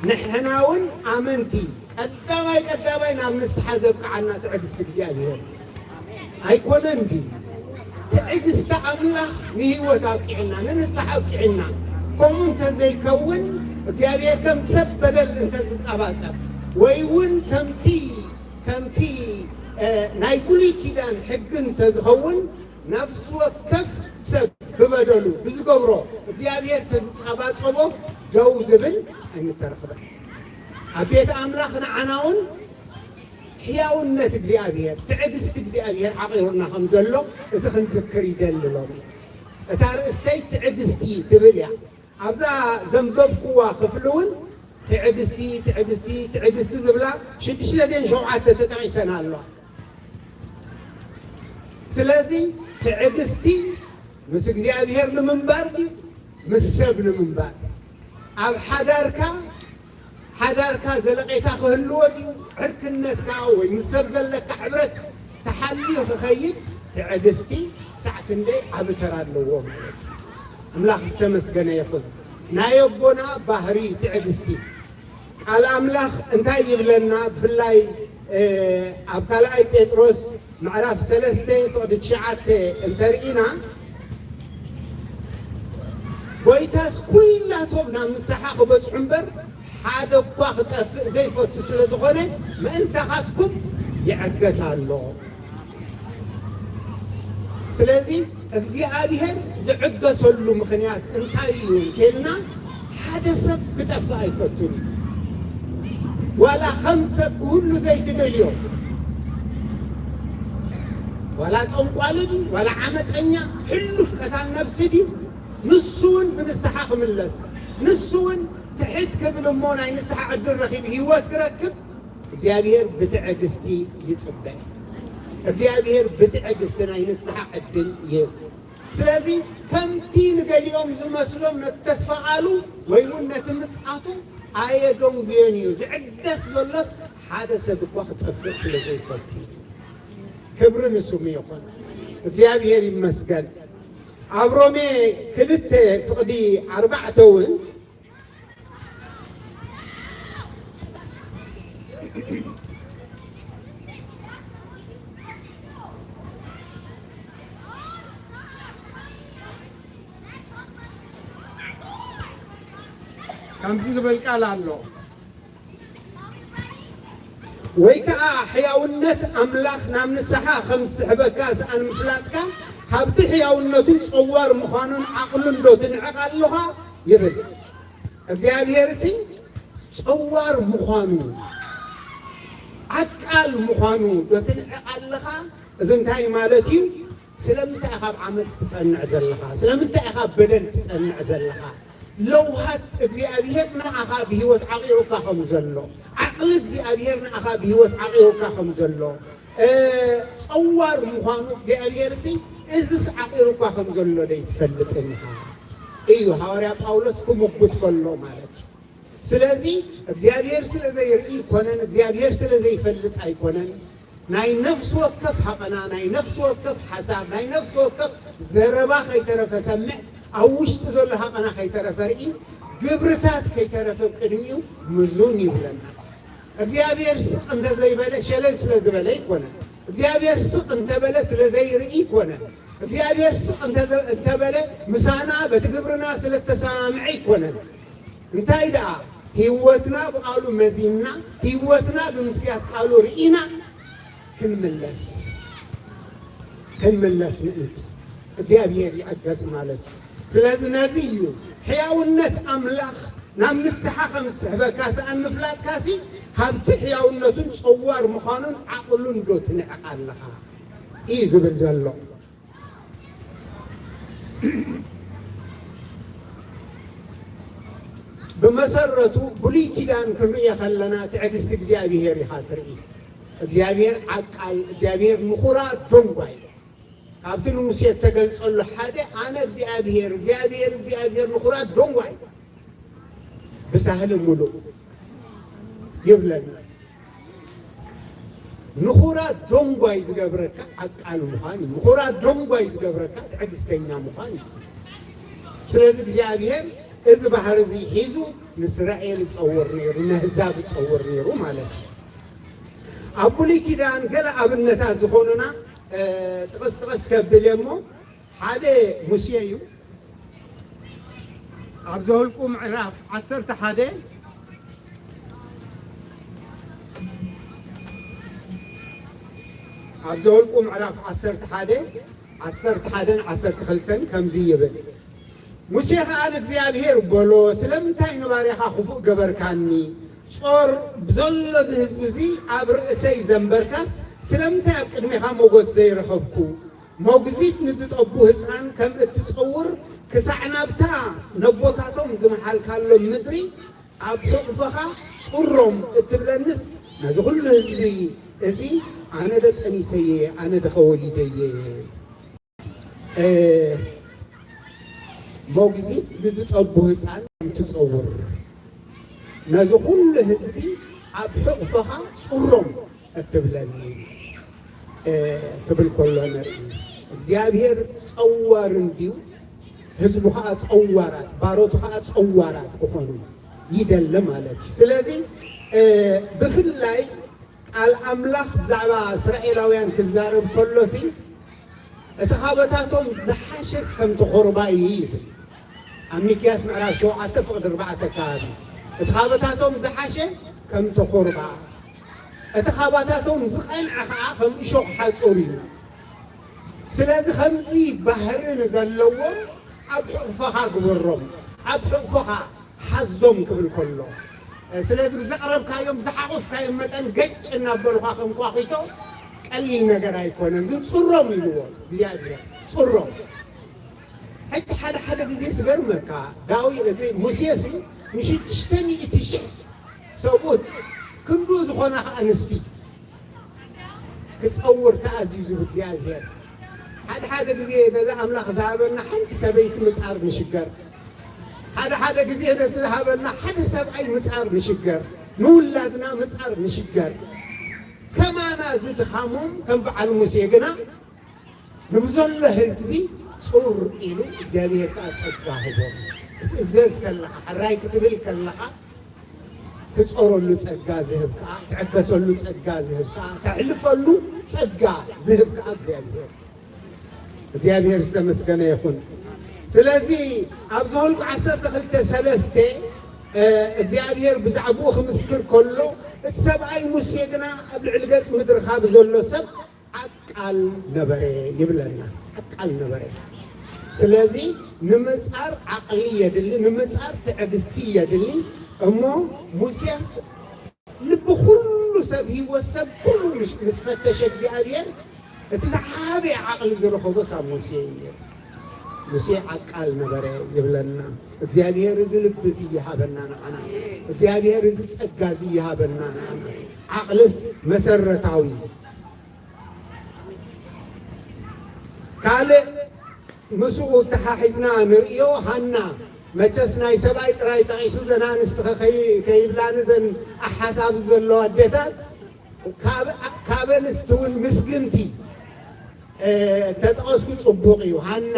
ንሕና እውን ኣመንቲ ቀዳማይ ቀዳማይ ናብ ንስሓ ዘብቅዓና ትዕግስቲ እግዚኣብሔር ኣይኮነን ድዩ? ትዕግስቲ ኣምላኽ ንህይወት ኣብቂዕና ንንስሓ ኣብቂዕና። ከምኡ እንተዘይከውን እግዚኣብሔር ከም ሰብ በደል እንተዝጸባጸብ ወይ እውን ከምቲ ከምቲ ናይ ብሉይ ኪዳን ሕጊ እንተዝኸውን ነፍሲ ወከፍ ሰብ ብበደሉ ብዝገብሮ እግዚኣብሔር ተዝጸባጸቦ ደው ዝብል ኣይምተረኽበን። ኣብ ቤት ኣምላኽ ንዓና እውን ሕያውነት እግዚኣብሔር ትዕግስቲ እግዚኣብሔር ዓቒሩና ከም ዘሎ እዚ ክንዝክር ይደሊ ሎሚ። እታ ርእስተይ ትዕግስቲ ትብል እያ። ኣብዛ ዘንበብኩዋ ክፍሊ እውን ትዕግስቲ ትዕግስቲ ትዕግስቲ ዝብላ ሽዱሽተ ደን ሸውዓተ ተጠቒሰን ኣለዋ። ስለዚ ትዕግስቲ ምስ እግዚኣብሔር ንምንባር ድዩ ምስ ሰብ ንምንባር? ኣብ ሓዳርካ ሓዳርካ ዘለቄታ ክህልዎ ድዩ? ዕርክነትካ ወይ ምስ ሰብ ዘለካ ሕብረት ተሓልዩ ክኸይድ ትዕግስቲ ክሳዕ ክንደይ ዓቢ ተራ ኣለዎ ማለት እዩ። ኣምላኽ ዝተመስገነ ይኹን። ናይ ኣቦና ባህሪ ትዕግስቲ ቃል ኣምላኽ እንታይ ይብለና? ብፍላይ ኣብ ካልኣይ ጴጥሮስ ምዕራፍ ሰለስተ ፍቕዲ ትሽዓተ እንተርኢና ጎይታስ ኩላቶም ናብ ንስሓ ክበጽሑ እምበር ሓደ እኳ ክጠፍእ ዘይፈቱ ስለ ዝኾነ ምእንታኻትኩም ይዕገስ ኣሎ። ስለዚ እግዚኣብሔር ዝዕገሰሉ ምኽንያት እንታይ እዩ እንተልና ሓደ ሰብ ክጠፍእ ኣይፈቱን። ዋላ ከም ሰብ ክህሉ ዘይትደልዮ ዋላ ጠንቋሊ ድዩ ዋላ ዓመፀኛ ሕሉፍ ቀታል ነብሲ ድዩ ንሱ እውን ብንስሓ ክምለስ፣ ንሱ እውን ትሕት ክብል እሞ ናይ ንስሓ ዕድል ረኺቡ ህይወት ክረክብ እግዚኣብሔር ብትዕግስቲ ይጽበ። እግዚኣብሔር ብትዕግስቲ ናይ ንስሓ ዕድል ይህብ። ስለዚ ከምቲ ንገሊኦም ዝመስሎም ነቲ ተስፋ ቃሉ ወይ እውን ነቲ ምጽኣቱ ኣየደንጉዮን እዩ። ዝዕገስ ዘሎስ ሓደ ሰብ እኳ ክጠፍእ ስለ ዘይፈቱ እዩ። ክብሪ ንስሙ ይኹን። እግዚኣብሔር ይመስገን። ኣብ ሮሜ ክልተ ፍቕዲ ኣርባዕተ እውን ከምዚ ዝብል ቃል ኣሎ። ወይ ከዓ ሕያውነት ኣምላኽ ናብ ንስሓ ከም ዝስሕበካ ስኣን ምፍላጥካ፣ ካብቲ ሕያውነቱን ጸዋር ምዃኑን ዓቕሉን ዶ ትንዕቕ ኣለኻ? ይብል። እግዚኣብሔርሲ ጸዋር ምዃኑ፣ ዓቃል ምዃኑ ዶ ትንዕቕ ኣለኻ? እዚ እንታይ ማለት እዩ? ስለምንታይ ኢኻ ኣብ ዓመፅ ትጸንዕ ዘለኻ? ስለምንታይ ኢኻ ኣብ በደል ትጸንዕ ዘለኻ? ለውሃት እግዚኣብሔር ንኣኻ ብህይወት ዓቒሩካ ከም ዘሎ፣ ዓቕሊ እግዚኣብሔር ንኣኻ ብህይወት ዓቒሩካ ከም ዘሎ፣ እ፣ ጸዋር ምዃኑ እግዚኣብሔር ሲ እዝስ ዓቒሩካ ከም ዘሎ ዶ ይትፈልጥን ኢኻ? እዩ ሃዋርያ ጳውሎስ ክምጉት ከሎ ማለት እዩ። ስለዚ እግዚኣብሔር ስለ ዘይርኢ ኣይኮነን፣ እግዚኣብሔር ስለ ዘይፈልጥ ኣይኮነን። ናይ ነፍሲ ወከፍ ሃቐና፣ ናይ ነፍሲ ወከፍ ሓሳብ፣ ናይ ነፍሲ ወከፍ ዘረባ ከይተረፈ ሰምዕ፣ ኣብ ውሽጢ ዘሎ ሃቐና ከይተረፈ ርኢ፣ ግብርታት ከይተረፈ ቅድሚኡ ምዙን ይብለና። እግዚኣብሔር ስቕ እንተ ዘይበለ ሸለል ስለ ዝበለ ኣይኮነን። እግዚኣብሔር ስቕ እንተበለ ስለ ዘይርኢ ኣይኮነን። እግዚኣብሔር ስቕ እንተ-፣ እንተበለ ምሳና በቲ ግብርና ስለ እተሰማምዐ ኣይኮነን። እንታይ ደኣ ህይወትና ብቓሉ መዚንና፣ ህይወትና ብምስያት ቃሉ ርኢና ክንምለስ፣ ክንምለስ ምእንቲ እግዚኣብሔር ይዕገስ ማለት እዩ። ስለዚ ነዚ እዩ ሕያውነት ኣምላኽ ናብ ንስሓ ከም ዝስሕበካ ሰኣን ምፍላጥካሲ ካብቲ ሕያውነቱን ጸዋር ምዃኑን ዓቕሉን ዶ ትንዕቕ ኣለኻ እዩ ዝብል ዘሎ። ብመሰረቱ ብሉይ ኪዳን ክንርእዮ ከለና ትዕግስቲ እግዚኣብሔር ኢኻ ትርኢ። እግዚኣብሔር ዓቃል፣ እግዚኣብሔር ንኹራ ደንጓይ። ካብቲ ንሙሴ እተገልጸሉ ሓደ ኣነ እግዚኣብሔር፣ እግዚኣብሔር፣ እግዚኣብሔር ንኹራ ደንጓይ ብሳህሊ ሙሉእ ይብለና። ንኹራ ደንጓይ ዝገብረካ ዓቃል ምዃን እዩ። ንኹራ ደንጓይ ዝገብረካ ትዕግስተኛ ምዃን እዩ። ስለዚ እግዚኣብሔር እዚ ባህሪ እዚ ሒዙ ንእስራኤል ይጸውር ነይሩ፣ ነህዛብ ይጸውር ነይሩ ማለት እዩ። ኣብ ብሉይ ኪዳን ገለ ኣብነታት ዝኾኑና፣ እ፣ ጥቕስ ጥቕስ ከብል እየ እሞ ሓደ ሙሴ እዩ። ኣብ ዘኍልቁ ምዕራፍ ዓሰርተ ሓደ፣ ኣብ ዘኍልቁ ምዕራፍ ዓሰርተ ሓደ፣ ዓሰርተ ሓደን ዓሰርተ ክልተን ከምዚ ይብል፣ ሙሴ ኸኣ ንእግዚኣብሔር በሎ፣ ስለምንታይ ንባርያኻ ክፉእ ገበርካኒ? ጾር ብዘሎ እዚ ህዝቢ እዚ ኣብ ርእሰይ ዘንበርካስ፣ ስለምንታይ ኣብ ቅድሜኻ ሞገስ ዘይረኸብኩ? ሞግዚት ንዝጠቡ ህጻን ከም እትጸውር፣ ክሳዕ ናብታ ነቦታቶም ዝመሓልካሎም ምድሪ ኣብ ሕቑፎኻ ጽሮም እትብለንስ፣ ነዚ ኹሉ ህዝቢ እዚ ኣነ ዶ ጠኒሰየ? ኣነ ዶ ኸወሊደየ? እ፣ ሞግዚት ንዝጠቡ ህጻን ከም ትጸውር፣ ነዚ ኹሉ ህዝቢ ኣብ ሕቑፎኻ ጽሮም እትብለኒ፣ እ፣ ክብል ከሎ ንርኢ። እግዚኣብሔር ጸዋር እንድዩ፣ ህዝቡ ኸኣ ጸዋራት፣ ባሮቱ ኸኣ ጸዋራት ክኾኑ ይደሊ ማለት እዩ። ስለዚ፣ እ፣ ብፍላይ ቃል ኣምላኽ ብዛዕባ እስራኤላውያን ክዛረብ ከሎሲ፣ እቲ ኻባታቶም ዝሓሸስ ከምቲ ኹርባ እዩ ይብል። ኣብ ሚክያስ ምዕራፍ ሸውዓተ ፍቕዲ ኣርባዕተ ኣከባቢ፣ እቲ ኻባታቶም ዝሓሸ ከምቲ ኹርባ፣ እቲ ኻባታቶም ዝቐንዐ ኸኣ ከም እሾኽ ሓጹር እዩ። ስለዚ ኸምዚ ባህሪ ንዘለዎም ኣብ ሕቑፎኻ ግበሮም፣ ኣብ ሕቑፎኻ ሓዞም ክብል ከሎ፣ ስለዚ ብዘቕረብካዮም፣ ዝሓቖፍካዮም መጠን ገጭ እናበሉኻ ከም ኳኺቶ ቀሊል ነገር ኣይኮነን። ግን ጽሮም ኢልዎ እግዚኣብሔር፣ ጽሮም። ሕጂ ሓደ ሓደ ግዜ ዝገርመካ ዳዊት እቲ ሙሴ ሲ ንሽዱሽተ ሚእቲ ሽሕ ሰብኡት ክንዱ ዝኾና ከኣ ኣንስቲ ክጸውር ተኣዚዙ ብእግዚኣብሔር። ሓደ ሓደ ግዜ ነዚ ኣምላኽ ዝሃበና ሓንቲ ሰበይቲ ምጻር ንሽገር። ሓደ ሓደ ግዜ ነቲ ዝሃበና ሓደ ሰብኣይ ምጻር ንሽገር። ንውላድና ምጻር ንሽገር። ከማና ዝድኻሞም ከም በዓል ሙሴ ግና ንብዘሎ ህዝቢ ጹር ኢሉ እግዚኣብሔር ከኣ ጸጋ ህቦም። ክትእዘዝ ከለኻ፣ ሕራይ ክትብል ከለኻ፣ ትጾረሉ ጸጋ ዝህብ ከኣ፣ ትዕገሰሉ ጸጋ ዝህብ ከኣ፣ ተሕልፈሉ ጸጋ ዝህብ ከኣ እግዚኣብሔር። እግዚኣብሔር ዝተመስገነ ይኹን። ስለዚ ኣብ ዘኍልቁ ዓሰርተ ክልተ ሰለስተ፣ እ፣ እግዚኣብሔር ብዛዕባኡ ክምስክር ከሎ፣ እቲ ሰብኣይ ሙሴ ግና ኣብ ልዕሊ ገጽ ምድሪ ካብ ዘሎ ሰብ ዓቃል ነበረ ይብለና። ዓቃል ነበረ። ስለዚ ንምጻር ዓቕሊ የድሊ፣ ንምጻር ትዕግስቲ የድሊ። እሞ ሙሴስ ልቢ ኩሉ ሰብ፣ ህይወት ሰብ ኩሉ ምስ፣ ምስ ፈተሸ እግዚኣብሔር፣ እቲ ዝዓበየ ዓቕሊ ዝረኸቦ ሳብ ሙሴ እዩ ነይሩ። ሙሴ ዓቃል ነበረ ይብለና። እግዚኣብሔር እዚ ልቢ እዚ ይሃበና ንዓና። እግዚኣብሔር እዚ ጸጋ እዚ ይሃበና ንዓና። ዓቕልስ መሰረታዊ። ካልእ ምስኡ ተሓሒዝና ንርእዮ፣ ሃና፣ መቸስ ናይ ሰብኣይ ጥራይ ጠቒሱ፣ ዘን ኣንስቲ ከ-፣ ከይ-፣ ከይብላኒ፣ ዘን ኣሓት ኣብዚ ዘለዋ ኣዴታት፣ ካብ፣ ካብ ኣንስቲ እውን ምስግንቲ፣ እ፣ እንተጠቐስኩ ጽቡቕ እዩ። ሃና፣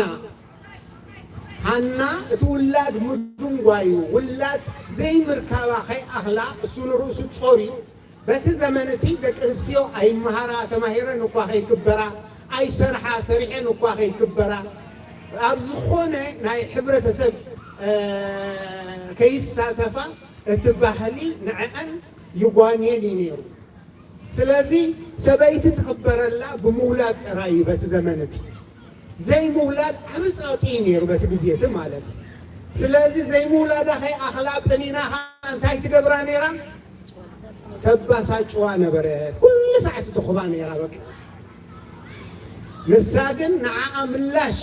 ሃና እቲ ውላድ ምድንጓዩ፣ ውላድ ዘይምርካባ ከይኣኽላ፣ እሱ ንርእሱ ጾር እዩ። በቲ ዘመን እቲ ደቂ ኣንስትዮ ኣይመሃራ፣ ተማሂረን እኳ ከይክበራ፣ ኣይሰርሓ፣ ሰሪሐን እኳ ከይክበራ፣ ኣብ ዝኾነ ናይ ሕብረተሰብ፣ እ፣ ከይሳተፋ እቲ ባህሊ ንዐዐን ይጓንየን እዩ ነይሩ። ስለዚ ሰበይቲ ትኽበረላ ብምውላድ ጥራይ እዩ በቲ ዘመን እቲ። ዘይምውላድ ዓቢ ጸቕጢ እዩ ነይሩ በቲ ግዜ እቲ ማለት እዩ። ስለዚ ዘይምውላዳ ከይኣኽላ ጠኒና ኸኣ እንታይ ትገብራ ነይራ? ተባሳጭዋ ነበረት። ኩሉ ሰዓት ትኹባ ነይራ በቃ። ንሳ ግን ንዓኣ ምላሽ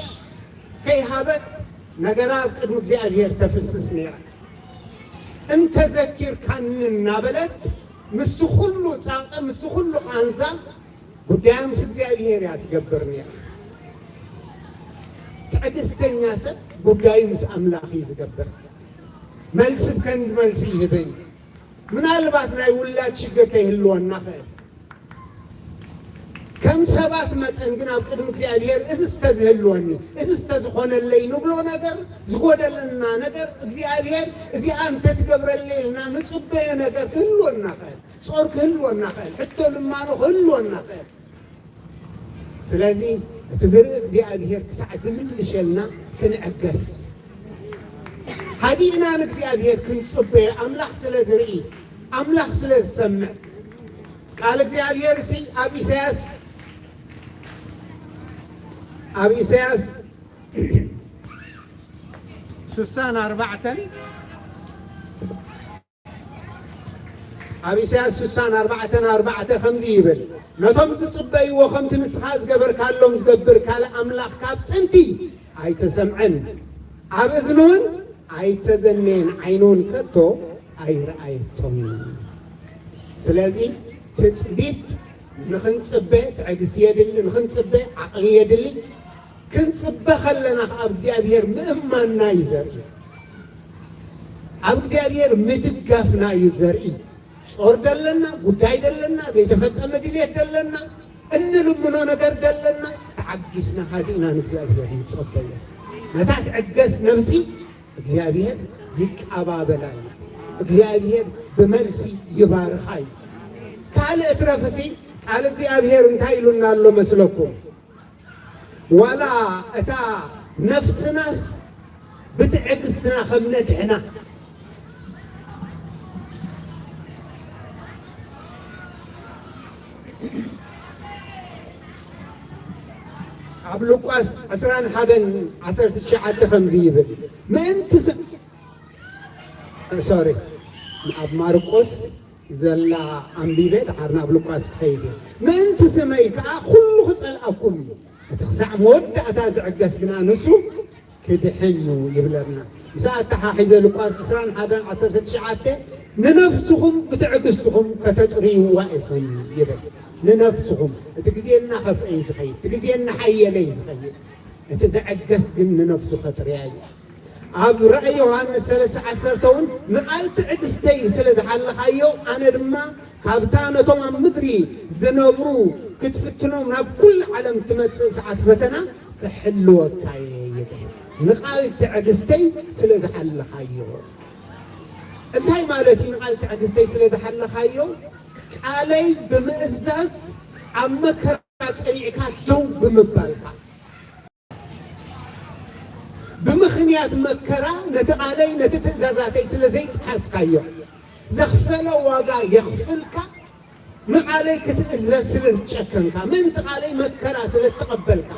ከይሃበት ነገራ ኣብ ቅድሚ እግዚኣብሔር ተፍስስ ነይራ። እንተ ዘኪርካኒ እናበለት ምስቲ ኩሉ ጻቕጢ፣ ምስቲ ኩሉ ቃንዛ ጉዳያ ምስ እግዚኣብሔር እያ ትገብር ነይራ። ትዕግስተኛ ሰብ ጉዳዩ ምስ ኣምላኽ እዩ ዝገብር። መልሲ ብከንዲ መልሲ ይህበን እዩ። ምናልባት ናይ ውላድ ሽግር ከይህልወና ኽእል። ከም ሰባት መጠን ግን ኣብ ቅድሚ እግዚኣብሔር እዝስ ተዝህልወኒ፣ እዝስ ተዝኾነለይ ንብሎ ነገር፣ ዝጎደለና ነገር እግዚኣብሔር እዚኣ እንተትገብረለይ ኢልና ንጽበዮ ነገር ክህልወና ኽእል። ጾር ክህልወና ኽእል። ሕቶ ልማኖ ክህልወና ኽእል። ስለዚ እቲ ዝርኢ እግዚኣብሔር ክሳዕ ዝምልሸልና ክንዕገስ። ሃዲእና ንእግዚኣብሔር ክንጽበዮ ኣምላኽ ስለ ዝርኢ፣ ኣምላኽ ስለ ዝሰምዕ። ቃል እግዚኣብሔር ሲ ኣብ ኢሳያስ፣ ኣብ ኢሳያስ ስሳን ኣርባዕተን፣ ኣብ ኢሳያስ ስሳን ኣርባዕተን ኣርባዕተ ከምዚ ይብል፣ ነቶም ዝጽበይዎ ከምቲ ንስኻ ዝገበርካሎም ዝገብር ካልእ ኣምላኽ ካብ ጥንቲ ኣይተሰምዐን፣ ኣብ እዝኒ እውን ኣይተዘነየን፣ ዓይኒ እውን ከቶ ኣይረኣየቶምን። ስለዚ ትጽቢት ንኽንጽበ ትዕግስቲ የድሊ፣ ንኽንጽበ ዓቕሊ የድሊ። ክንጽበ ከለና ከኣ ኣብ እግዚኣብሔር ምእማንና እዩ ዘርኢ። ኣብ እግዚኣብሔር ምድጋፍና እዩ ዘርኢ። ጾር ደለና፣ ጉዳይ ደለና፣ ዘይተፈጸመ ድልየት ደለና፣ እንልምኖ ነገር ደለና፣ ተዓጊስና ሃዲእና ንእግዚኣብሔር ንጸበዮ። ነታ ትዕገስ ነብሲ እግዚኣብሔር ይቀባበላ እዩ። እግዚኣብሔር ብመልሲ ይባርኻ እዩ። ካልእ እትረፍሲ ቃል እግዚኣብሔር እንታይ ኢሉና ኣሎ መስለኩም? ዋላ እታ ነፍስናስ ብትዕግስትና ከም ነድሕና። ኣብ ሉቃስ ዕስራን ሓደን ዓሰርተ ትሽዓተ ከምዚ ይብል፣ ምእንቲ ስ-፣ ሶሪ፣ ኣብ ማርቆስ ዘላ ኣንቢበ፣ ደሓር ናብ ሉቃስ ክኸይድ እየ። ምእንቲ ስመይ ከኣ ኩሉ ክጸልኣኩም እዩ። እቲ ክሳዕ መወዳእታ ዝዕገስ ግና ንሱ ክድሕን እዩ ይብለና። ምስ ኣተሓሒዘ ሉቃስ ዕስራን ሓደን ዓሰርተ ትሽዓተ፣ "ንነፍስኹም ብትዕግስትኹም ከተጥርይዋ ኢኹም" ይብል። ንነፍስኹም፣ እቲ ግዜ እናኸፍአ እዩ ዝኸይድ፣ እቲ ግዜ እናሓየለ እዩ ዝኸይድ። እቲ ዘዕገስ ግን ንነፍሱ ከጥርያ እዩ። ኣብ ራእይ ዮሃንስ ሰለስተ ዓሰርተ እውን፣ "ንቓል ትዕግስተይ ስለ ዝሓለኻዮ፣ ኣነ ድማ ካብታ ነቶም ኣብ ምድሪ ዝነብሩ ክትፍትኖም ናብ ኩሉ ዓለም ትመጽእ ሰዓት ፈተና ክሕልወካ እየ" ይብል። ንቓል ትዕግስተይ ስለ ዝሓለኻዮ። እንታይ ማለት እዩ? ንቓል ትዕግስተይ ስለ ዝሓለኻዮ፣ ቃለይ ብምእዛዝ ኣብ መከራ ጸኒዕካ ደው ብምባልካ፣ ብምኽንያት መከራ ነቲ ቃለይ፣ ነቲ ትእዛዛተይ ስለ ዘይጠሓስካዮ፣ ዘኽፈለ ዋጋ የኽፍልካ። ንቃለይ ክትእዘዝ ስለ ዝጨከንካ፣ ምእንቲ ቃለይ መከራ ስለ እተቐበልካ፣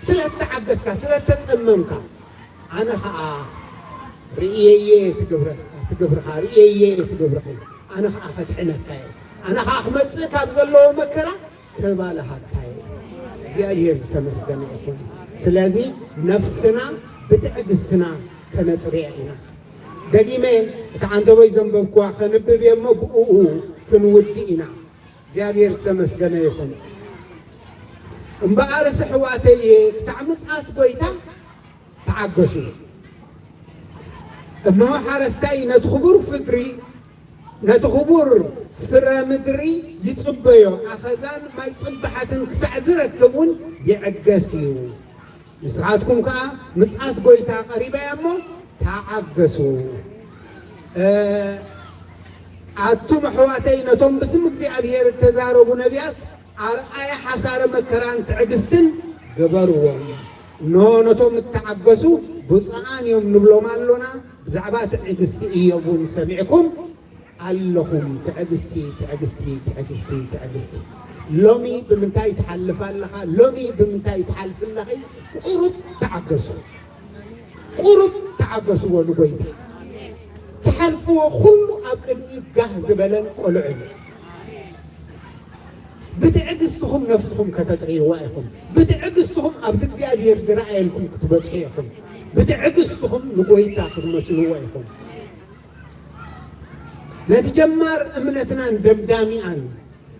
ስለ እተዓገስካ፣ ስለ እተጸመምካ፣ ኣነ ኸኣ ርእየየ እቲ ግብረ-፣ እቲ ግብርኻ፣ ርእየየ እቲ ግብርኺ፣ ኣነ ኸኣ ከድሕነካ እየ። ኣነ ኸኣ ክመጽእ ካብ ዘለዎ መከራ ክባልሃካ እየ። እግዚኣብሔር ዝተመስገነ ይኹን። ስለዚ ነፍስና ብትዕግስትና ከነጥርያ ኢና። ደጊመ፣ እታ ዓንተቦይ ዘንበብኩዋ ከንብብ እየ እሞ፣ ብእኡ ክንውድእ ኢና። እግዚኣብሔር ዝተመስገነ ይኹን። እምበኣርስ፣ ኣሕዋተየ፣ ክሳዕ ምጽኣት ጐይታ ተዓገሱ። እንሆ፣ ሓረስታይ ነቲ ክቡር ፍቅሪ፣ ነቲ ክቡር ፍረ ምድሪ ይጽበዮ፣ ኣኸዛን ማይ ጽባሓትን ክሳዕ ዝረክብ እውን ይዕገስ እዩ። ንስኻትኩም ከኣ ምጽኣት ጐይታ ቀሪባ እያ እሞ ተዓገሱ። እ፣ ኣቱም ኣሕዋተይ፣ ነቶም ብስም እግዚኣብሔር እተዛረቡ ነቢያት ኣርኣያ ሓሳረ መከራን ትዕግስትን ግበርዎም። እንሆ፣ ነቶም እተዓገሱ ብፁዓን እዮም ንብሎም ኣሎና። ብዛዕባ ትዕግስቲ ኢዮብ እውን ሰሚዕኩም ኣለኹም። ትዕግስቲ፣ ትዕግስቲ፣ ትዕግስቲ፣ ትዕግስቲ። ሎሚ ብምንታይ ትሓልፍ ኣለኻ? ሎሚ ብምንታይ ትሓልፍ ኣለኺ? ቁሩብ ተዓገሱ። ቁሩብ ተዓገስዎ ንጎይታ። ትሓልፍዎ ኩሉ ኣብ ቅድሚ ጋህ ዝበለን ቅሉዕን እዩ። ብትዕግስትኹም ነፍስኹም ከተጥርይዋ ኢኹም። ብትዕግስትኹም ኣብቲ እግዚኣብሔር ዝረኣየልኩም ክትበጽሑ ኢኹም። ብትዕግስትኹም ንጎይታ ክትመስልዎ ኢኹም። ነቲ ጀማር እምነትናን ደምዳሚኣን፣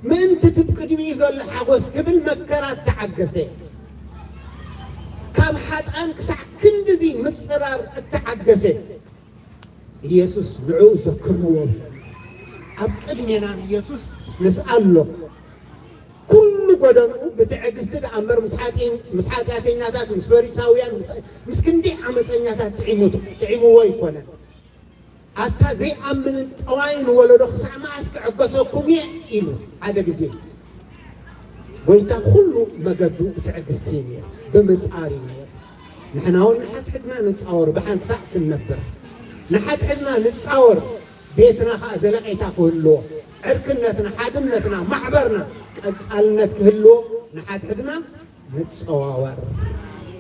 ምእንቲ እቲ ብቅድሚኡ ዘሎ ሓጎስ ክብል መከራ እተዓገሰ፣ ካብ ሓጥኣን ክሳዕ ክንድዚ ምጽራር እተዓገሰ ኢየሱስ ንዕኡ ዘክርዎ። ኣብ ቅድሜና ኢየሱስ ምስኣሎ። ኩሉ ጎደንኡ ብትዕግስቲ ደኣ እምበር ምስ ሓጢ-፣ ምስ ሓጢኣተኛታት፣ ምስ ፈሪሳውያን፣ ምስ፣ ምስ ክንዲ ዓመፀኛታት ጥዒሙ-፣ ጥዒምዎ ኣይኮነን። ኣታ ዘይኣምንን ጠዋይን ወለዶ፣ ክሳዕ መዓስ ክዕገሰኩም እየ ኢሉ ሓደ ግዜ። ጎይታ ኩሉ መገዱ ብትዕግስቲ እዩ ነይሩ፣ ብምጻር እዩ ነይሩ። ንሕና እውን ንሓድሕድና ንጻወር፣ ብሓንሳእ ክንነብር ንሓድሕድና ንጻወር። ቤትና ኸኣ ዘለቄታ ክህልዎ፣ ዕርክነትና፣ ሓድነትና፣ ማሕበርና ቀጻልነት ክህልዎ ንሓድሕድና ንጸዋወር።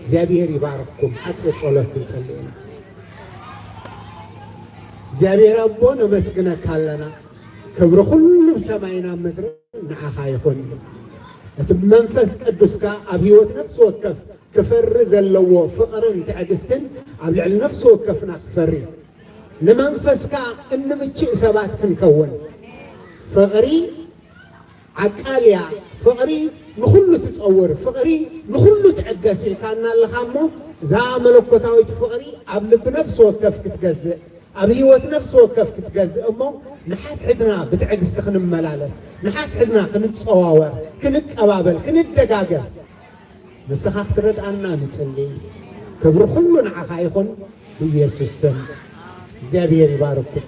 እግዚኣብሔር ይባርኽኩም። ሓጺር ጸሎት ክንጸሊ ኢና። እግዚኣብሔር ኣቦ፣ ነመስግነካ ኣለና። ክብሪ ኩሉ ሰማይና ምድሪ ንዓኻ ይኹን። እቲ መንፈስ ቅዱስካ ኣብ ህይወት ነፍሲ ወከፍ ክፈሪ ዘለዎ ፍቕርን ትዕግስትን ኣብ ልዕሊ ነፍሲ ወከፍና ክፈሪ፣ ንመንፈስካ እንምችእ ሰባት ክንከውን። ፍቕሪ ዓቃል እያ፣ ፍቕሪ ንኹሉ ትጸውር፣ ፍቕሪ ንኹሉ ትዕገስ ኢልካና ኣለኻ እሞ፣ እዛ መለኮታዊት ፍቕሪ ኣብ ልቢ ነፍሲ ወከፍ ክትገዝእ፣ ኣብ ህይወት ነፍሲ ወከፍ ክትገዝእ እሞ፣ ንሓድሕድና ብትዕግስቲ ክንመላለስ፣ ንሓድሕድና ክንጸዋወር፣ ክንቀባበል፣ ክንደጋገፍ፣ ንስኻ ክትረድኣና ንጽሊ። ክብሪ ኩሉ ንዓኻ ይኹን፣ ብኢየሱስ ስም። እግዚኣብሔር ይባርኩም።